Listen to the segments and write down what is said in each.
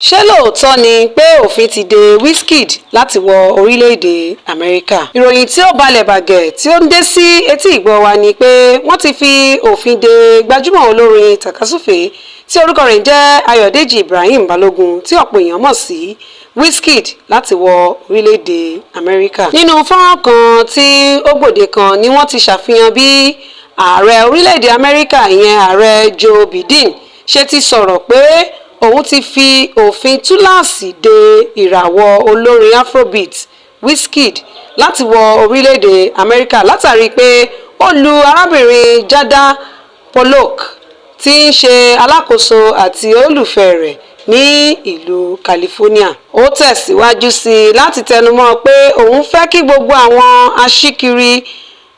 Ṣé lóòótọ́ ni pé òfin ti de Wizkid láti wọ orílẹ̀-èdè Amẹ́ríkà? Ìròyìn tí ó balẹ̀ bàgẹ̀ tí ó ń dé sí etí ìgbọ́ wa ni pé wọ́n ti fi òfin de gbajúmọ̀ olórin tàkasúfèé tí orúkọ rẹ̀ ń jẹ́ Ayọ̀dèjì Ibrahim Balógun, tí ọ̀pọ̀ èèyàn mọ̀ sí Wizkid, láti wọ orílẹ̀-èdè Amẹ́ríkà. Nínú fọ́nrán kan tí ó gbòde kan ni wọ́n ti ṣàfihàn bí ààrẹ orílẹ̀-èdè Amẹ́ríkà, ìyẹn Ààrẹ Joe Biden, ṣe ti sọ̀rọ̀ pé òun ti fi òfin túláàsì de ìràwọ̀ olórin afrobeat Wizkid láti wọ orílẹ̀-èdè Amẹ́ríkà látàrí pé ó lu arábìnrin Jada Pollock tí í ṣe alákòóso àti olólùfẹ́ rẹ̀ ní ìlú California. Ó tẹ̀síwájú sí i láti tẹnumọ́ pé òun fẹ́ kí gbogbo àwọn aṣíkiri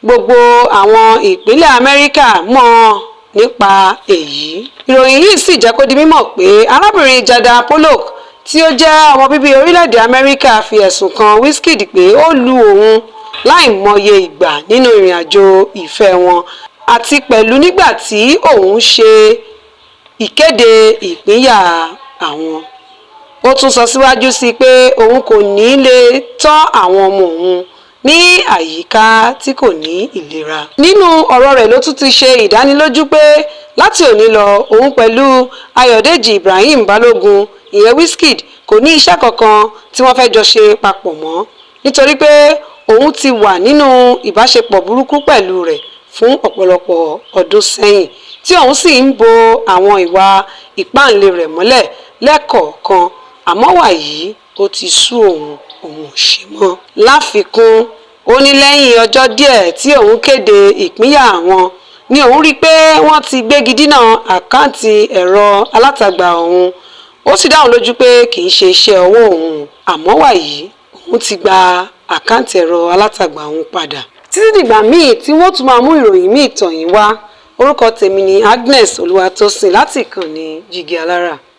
gbogbo àwọn ìpínlẹ̀ Amẹ́ríkà mọ̀ nípa èyí. Ìròyìn yìí sì jẹ́ kó di mímọ̀ pé arábìnrin Jada Pollock, tí ó jẹ́ ọmọ bíbí orílẹ̀-èdè Amẹ́ríkà, fi ẹ̀sùn kan Wizkid pé ó lu òun láìmọye ìgbà nínú ìrìnàjò ìfẹ́ wọn àti pẹ̀lú nígbà tí òun ṣe ìkéde ìpínyà àwọn. Ó tún sọ síwájú sí i pé òun kò ní lè tọ́ àwọn ọmọ òun ní àyíká tí kò ní ìlera. Nínú ọ̀rọ̀ rẹ̀ ló tún ti ṣe ìdánilójú pé láti òní lọ, òun pẹ̀lú Ayọ̀dèjì Ibrahim Balógun, ìyẹn Wizkid, kò ní iṣẹ́ kankan tí wọ́n fẹ́ jọ ṣe papọ̀ mọ́, nítorí pé òun ti wà nínú ìbáṣepọ̀ burúkú pẹ̀lú rẹ̀ fún ọ̀pọ̀lọpọ̀ ọdún sẹ́yìn, tí òun sì ń bo àwọn ìwà ìpáǹle rẹ̀ mọ́lẹ̀ lẹ́ẹ̀kọ̀ọ̀kan, àmọ́ wàyí ó ti sú òun, òun ò ṣe mọ́. Láfikún, ó ní lẹ́yìn ọjọ́ díẹ̀ tí òun kéde ìpínyà àwọn ni òun rí i pé wọ́n ti gbégi dínà àkáǹtì ẹ̀rọ alátagbà òun. Ó sì dá òun lójú pé kì í ṣe iṣẹ́ ọwọ́ òun, àmọ́ wàyí òun ti gba àkáǹtì ẹ̀rọ alátagbà òun padà. Títí dìgbà míì tí wọ́n tún máa mú ìròyìn míì tọ̀ yín wá, orúkọ tèmi ni Agnes Olúwatósìn láti ìkànnì Jígí Alára.